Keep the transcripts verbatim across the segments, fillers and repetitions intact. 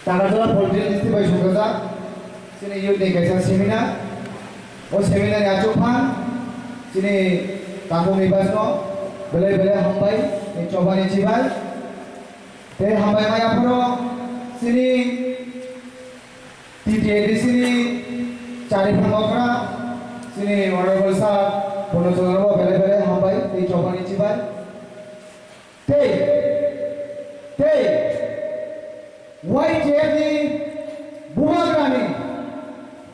Nagarjala Political District bai sumjajak chini youth ni kaisa seminar. O seminar ni achuk phan chini Tangkhung Nibas no belai belai hambai ni choba ni chibai. Tei hambai mai aphano chini T T A D C ni chari phan okra chini Honorable Sir Purno Chandra no belai belai hambai tei choba ni chibai. Tei, tei, Y T F ni bubagrani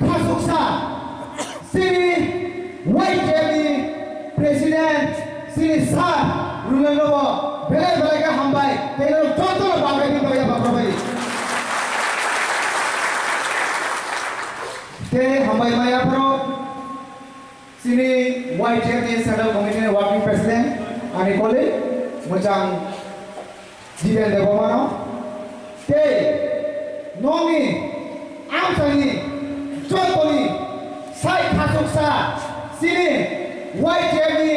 khasuksa, chini Y T F ni President, chini Sir Rulendra bo belai belai khe hambai, tei norok joto no bagwi ni bagwi bakhro bai. Tei hambai maya phoro. Chini Y T F ni Central Committee ni Working President, ani colleague, Mwchang Jiben Debbarmano, tei nokni amchaini jotoni sai khasuksa chini Y T F ni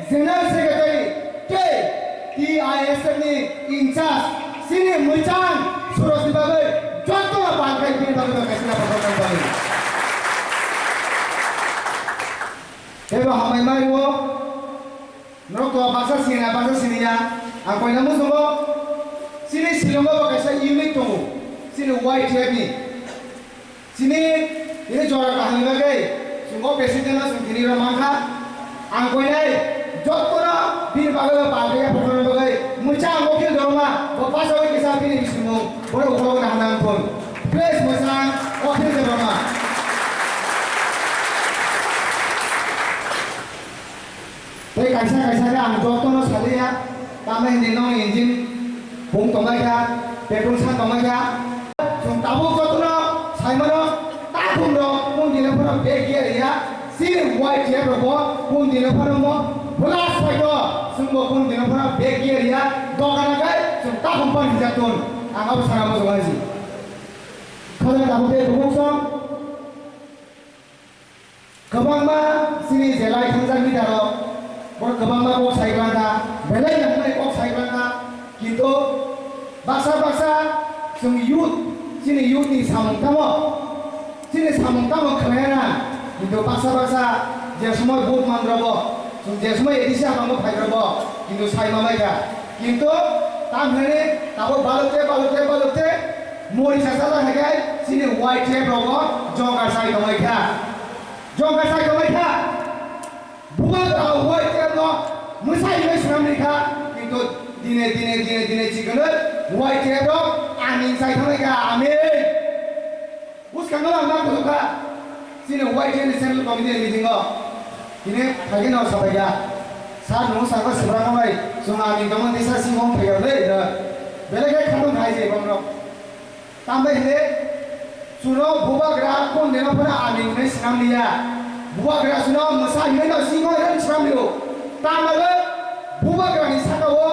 General Secretary tei T I S F ni in charge chini Mwchang Surosni bagwi jotono bangkhe bini bagwi bo kaisa naphar kok nang bagwi. Teibo hambai mai rwo, norok to baksa siniya, baksa siniya, ang koina muchungo, chini Shillongo bo kaisa unit tongo, chini Y T F ni. Chini, chini jora kaham ni bagwi, chwng o president no chwng tini rw mankha. Ang koinai jottono bini bagwi ba bagwi ya pokoni bagwi, Mwchang Okhil Debbarma, bo pasawi kisa bini bisimung, borok ukolok na hana ang thun. Please, Mwchang Okhil Debbarma. Tei kaisa kaisa khe ang jotono saliya, tamo hwnwi nokni engine bung tongbaikha, petrol san tongbaikha. Chwng tabuk jotono saimano, takhumrok kung dino phano bag gear ya, chini Y T F rokbo kung dino phano mo blast phaikho, chwngbo kung dino phano bag gear ya, dogan akai chwng takhum pan hijak tun, ang abo sana muchung laisi. Khajak tabuk tei kubuk song. Kwbangma chini je lai thangjak leader rok, borok kwbangma kok sai glak kha, belai no hwnwi kok sai glak kha, kintu baksa baksa chwng youth, chini youth ni samung tamo, chini samung tamo khwlaiya na, kintu baksa baksa je somoi vote man rwbo, chwng je somoi A D C aphano phai rwbo, kintu sai ma mai kha, kintu tam hwnwi tabuk balukte balukte balukte mori sasa hai khe chini Y T F rogo jongkar sai tongwi kha. Jongkar sai tongwi kha. Bubagra Y T F no mwsai hinwi swnam ri kha. Kintu dine, dine, dine, dine chikon Y T F rok aming sai tongwi kha, aming. Bwskango ang ma kuchuk kha. Chini Y T F ni Central Committee ni meeting o. Tini phai khe no sabai kha. Sir, nwng sakha Subra Kamalai, chwng aming tongmani sir, si hom phai kha ble, belai khe khatong khai je bomrok. Tambai hwnwi chwngno bubagra kundino phano aming hwnwi swnam liya. Bubagra chwngno mwsa hwnwi no simo hwnwi swnam liyo. Tambai bubagrani sakao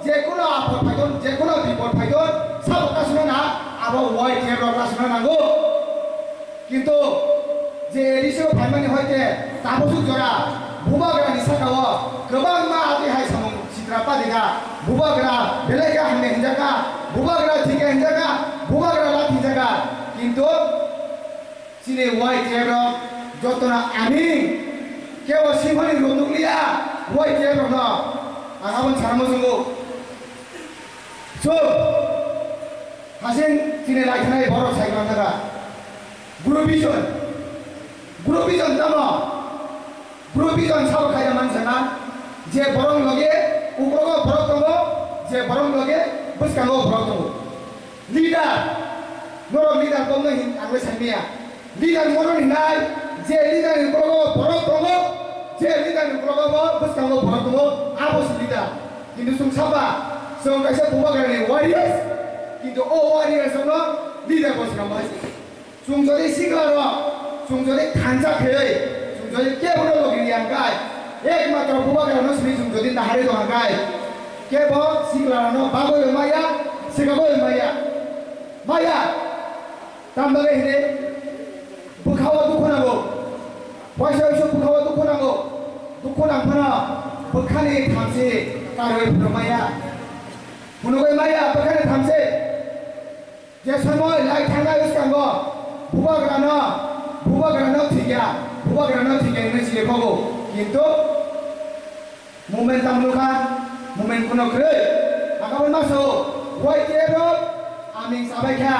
jekuno aphod phaidon, jekuno bipod phaidon, sabo kasuna na abo Y T F rok kasuna nango. Kintu je A D C o phaimani hoite tabuk jora bubagrani sakao kwbangma atwi hai samung sitra padi kha, bubagra belai khe hamya hinjak kha, bubagra thik khe hinjak kha, bubagra la hinjak kha. Kintu chini Y T F rok jotono aming kebo simhani rung nukliya Y T F rokno. Ang aboni sana muchungo. So, hasing chini lai thanai borok sai man thaka. Group vision. Group vision tamo? Group vision sabo khaina man sana. Je borok loge ukrogo borok tongo, je borok loge bwskango borok tongo. Leader, norok leader tongno hin ang le sangniya. Leader mono hinai, je leader ni ukrogo borok tongo, je leader ni ukrogo bo bwskango borok tongo, abo se leader. Kintu chwng saba, chwng kaisa bubagrani warriors, kintu o warriors no leader bo swnam bai. Chwng jodi sikla rok, chwng jodi thansa khaiwi, chwng jodi kebo no logi riya hwnkhe, ekmatro bubagra no simi chwng jodi naharwi tong hwnkhe, kebo sikla rok no bagwi maya, sikagwi maya. Maya, tam bagwi hwnwi bwkha o dukhu nango. Waisa waisa bwkha o dukhu nango. Dukhu nang phano bwkhani thamchi karwi phunuk maya. Phunugwi maya bwkhani thamchi. Je somoi lai thangnai bwskango bubagrano, bubagrano thwikya, bubagrano thwikya hinwi chini kogo. Kintu movement tamo nukha, movement kuno kwrwi. Ang aboni maso Y T F rok aming sabai kha.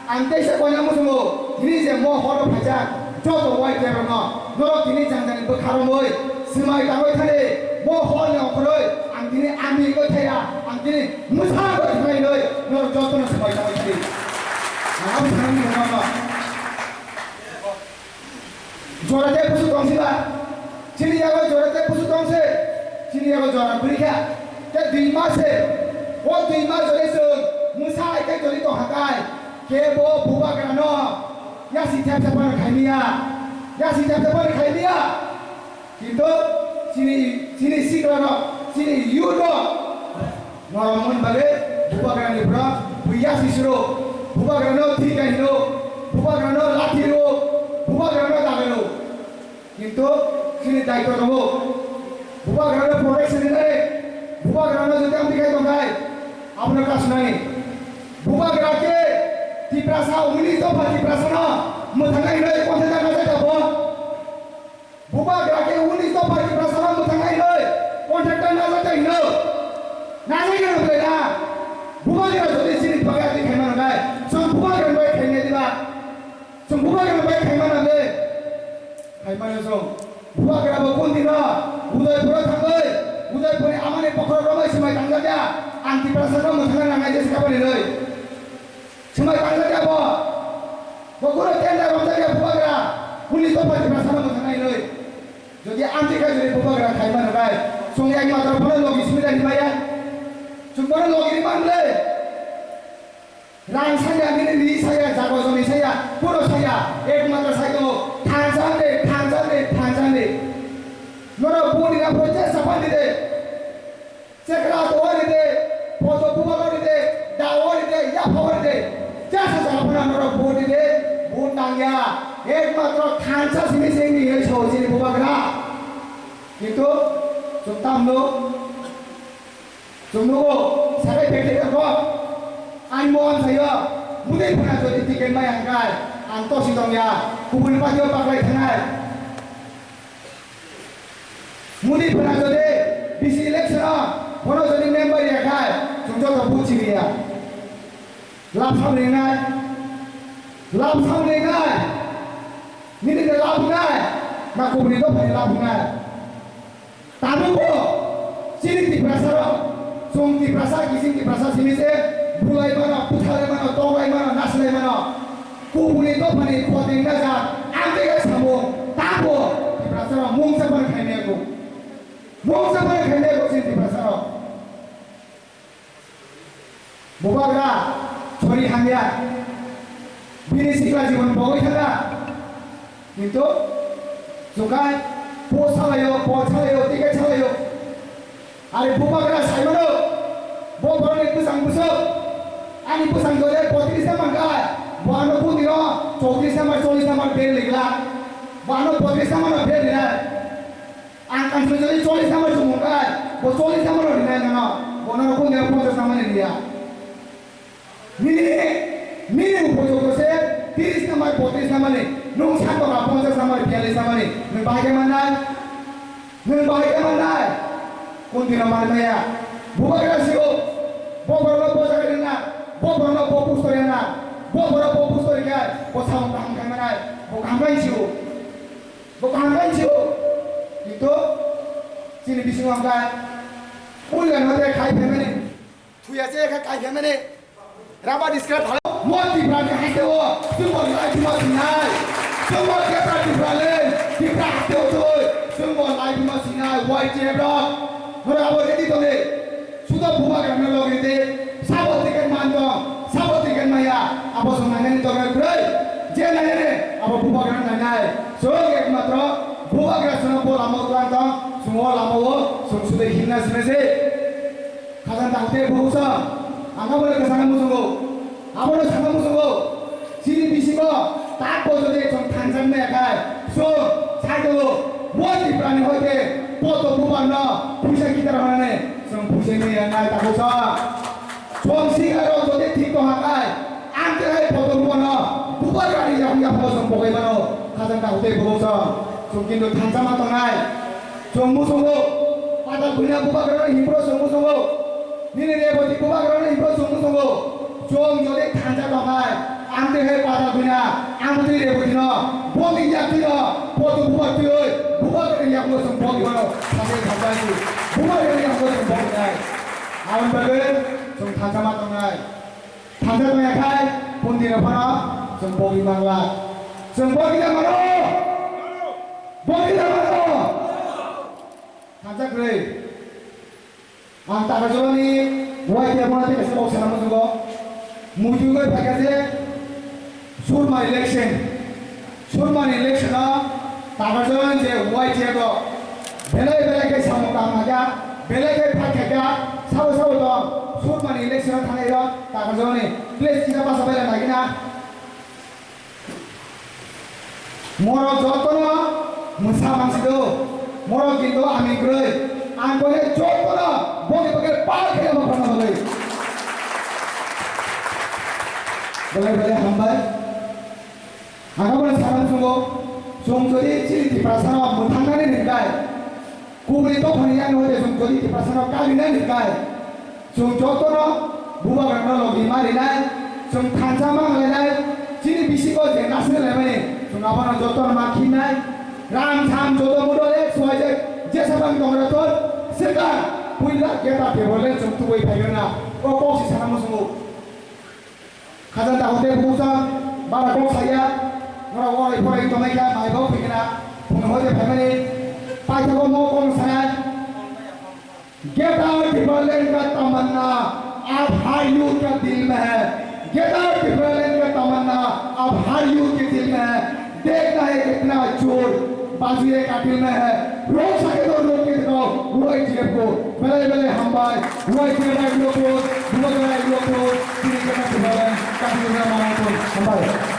Ang teisa koina muchungo, tini je mo horo phaijak, joto Y T F rokno, norok tini jang jani bwkha romwi, swmai tangwi thani, mo horni okhorwi, ang tini aming bai thaya, ang tini mwsa bai thai noi, norok jotono swmai tangwi thani. Ang abo thani mwnama. Jora tei busu tong si ba? Chini yago jora tei busu tong se. Chini yago jora bwrwi kha. Tei dui mas se. O dui mas jora se mwsa hai khe jora tong hakai. Kebo bubagrano yasi thepsa phano khaimiya. Yasi thepsa phano khaimiya. Kintu chini, chini sikrano, chini youth no Norok moni bagwi bubagrani borok buya sisiro, bubagrano thika hino, bubagrano lathi rwo, bubagrano dagwi rwo. Kintu chini daitw tongo, bubagrano protection rinai, bubagrano jodi amtwi khai tongkhai, abono kasunani. Bubagra khe Tiprasa, uni dopha Tiprasano mwthangnai hinwi kontha jagajak abo. Bubagra khe uni dopha Tiprasano mwthangnai hinwi contractor najak tei hino. Najak ya nukle na? Bubagra jodi chini bagwi ati khaima nangnai, chwng bubagra bai khaimya diba? Chwng bubagra bai khaima nangdi? Khaimano chwng. Bubagra bo kun dino Udaipuro thangwi, Udaipurni amani bokhorok romwi swmai tangjak ya, ang Tiprasano mwthangna nangnai jesa kabani hinwi. Swmai tangjak ya bo. Bo kunu tender romjak ya bubagra. Hwnwi dopha Tiprasano mwthangnai hinwi. Jodi amtwi khai jodi bubagra khai mano bai, chwng ekmatro bono logi simi da hinmaya. Chwng bono logi ri manle. Rang saya, nini ri saya, jago joni saya, puro saya, ekmatro sai tongo, thansa de, thansa de, thansa de. Norok buni na phoi je sapan di de. Chekra to ride, podo bubago ride, dao ride, yapho ride. Jesa jaga phano norok vote ride, vote nangya. Ekmatro thansa simi simi hai sao chini bubagra. Kintu chwng tamno, chwng nugo, sakai phekhe kho. Ani mo amsayo, mudai phana jodi ticket mai hangkai, ang tosi tongya, kubun patio paklai thangnai. Mudi phana jodi bisi election o bono jodi member ya khai, chwng joto buchi riya. Lab sam ringnai, lab sam ringnai, nini de lab wngnai, na kubuni dophani lab wngnai. Tabukbo chini Tiprasa rok, chwng Tiprasa, kiching Tiprasa simi se bulai mano, buthalai mano, toklai mano, nasilai mano. Kubuni dophani khoting na jak, ang tei samung, tamo Tiprasa rok mungsa phano khainai ko. Mungsa phano khainai ko chini Tiprasa rok. Bubagra chori hamya. Bini sikla jibon bogoi thaka. Kintu sukai po salayo, po salayo, ticket salayo. Ari bubagra saimano, bo borokni bwsang bwswk, ani bwsang jole potrish number kai, bo ano bundiro chowtrish number, chollish number bel ligla, bo ano potrish number no bel rinai. Ang kanchwlwi jole chollish number chumung kai, bo chollish number no rinai nono, bo nono bundiro ponchash number ni riya. Nini, nini upojukto se tiris number, botris number ni, nwng sakto ka ponchas number, biyallis number ni, nwng bahai khe mannai? Nwng bahai khe mannai? Kuntino manmaya. Bubagra sio, bo borokno bo jaga rina, bo borokno bo post rina, bo borok bo post rikha, bo samung kaham khai manai, bo kaham khai sio. Bo kaham khai sio. Kintu chini bisingo hwnkhe, puila no de khai phaimani. Thuya se kha kai khe mene. Raba discard phalo. Mo Tipra ni haste o. Chwng bo lai bima sinai. Chwng bo Tipra Tipra le. Tipra haste o choi. Chwng bo lai bima sinai. Y T F rok. Nora abo ready to le. Sudo bubagra no logri de. Sabo ticket man dong. Sabo ticket maya. Abo song nai nai to nai krai. Je nai nai. Abo bubagra nai nai. Chwng ekmatro bubagra song bo lama o tlang tong. Chwng o lama o. Chwng sudo hinna sinai se. Khajang takhuk tei bukhuk sa, ang abono kwchangna muchungo, abono sakna muchungo, chini bisingo tak bo jodi chwng thansa wngya khai, chwng sai tongo, bo Tiprani hoite poto bubarno phuisa kitar hwnani chwng phuisa wngya nai takhuk sa. Chwng sikaro jodi thik tongha khai, Tei hai photo buphano bubagrani yakung yakung chwng pogwi mano. Khajang ta hotei bubuk chwng. Chwng kintu thansa ma tongnai. Chwng muchungo. Patal buina bubagrani himphro chwng muchungo. Nini Reboti bubagrani himphro chwng muchungo. Chwng jodi thansa tongnai. Ang tei hai patal buina. Ang tei Rebotino. Boni yaktwino. Photo bubak twiwi. Bubagrani yakung chwng pogwi mano. Khajang thansa si. Bubagrani yakung chwng pogwi nai. Aboni bagwi chwng thansa ma tongnai. Thansa tongya khai, pondino phano chwng bogwi mangla. Chwng bogwi da mano? Bogwi da mano? Thansa kwrwi. Ang Takarjalani Y T F no tei kaisa kok sana muchungo. Muitu wngwi phaikha je Surma election. Surmani election-o Takarjalani je Y T F rok belai belai khe samung tang kha, belai khe phai kha, sabo sabo tong Surmani election-o thangnai rok Takarjalani please kisa basa belai nai gina. Morok jotono mwsa mangsi do, morok kintu aming kwrwi, ang kore jotono boni bagwi pal khe ma phano bagwi. Belai belai hambai. Ang abono sana muchungo, chwng jodi chini Tiprasano mwthangnani hwnkhai, kubuni dophani yakni hoite chwng jodi Tiprasano kalinani hwnkhai, chwng jotono bubagrano logi ma rinai, chwng thansa ma lainai, chini bisingo je nasir laimani, chwng abono jotono ma khinai, ram sam joto mudo ek suaijak, jesa bang tongra ton, swkang, puila geta table le chwng tubui phairwna, o kok si sana muchungo. Khajang ta hote busa, bara kok saya, nora wai pore to mai ka mai bo phikna, phun hote phaimani, pai to mo kong saya. Get out Tipraland ka tamanna, ab har youth ka dil mein hai. Get out Tipraland ka tamanna, ab har youth ke dil mein hai. देखना है कितना जोर बाजू ये कातिल में है। रोक सके तो रोक के दिखाओ, वो एक जेब को। Belai belai hambai, वो एक जेब को, वो एक जेब को, sini kena Tipraland, kami kena manang pun, hambai.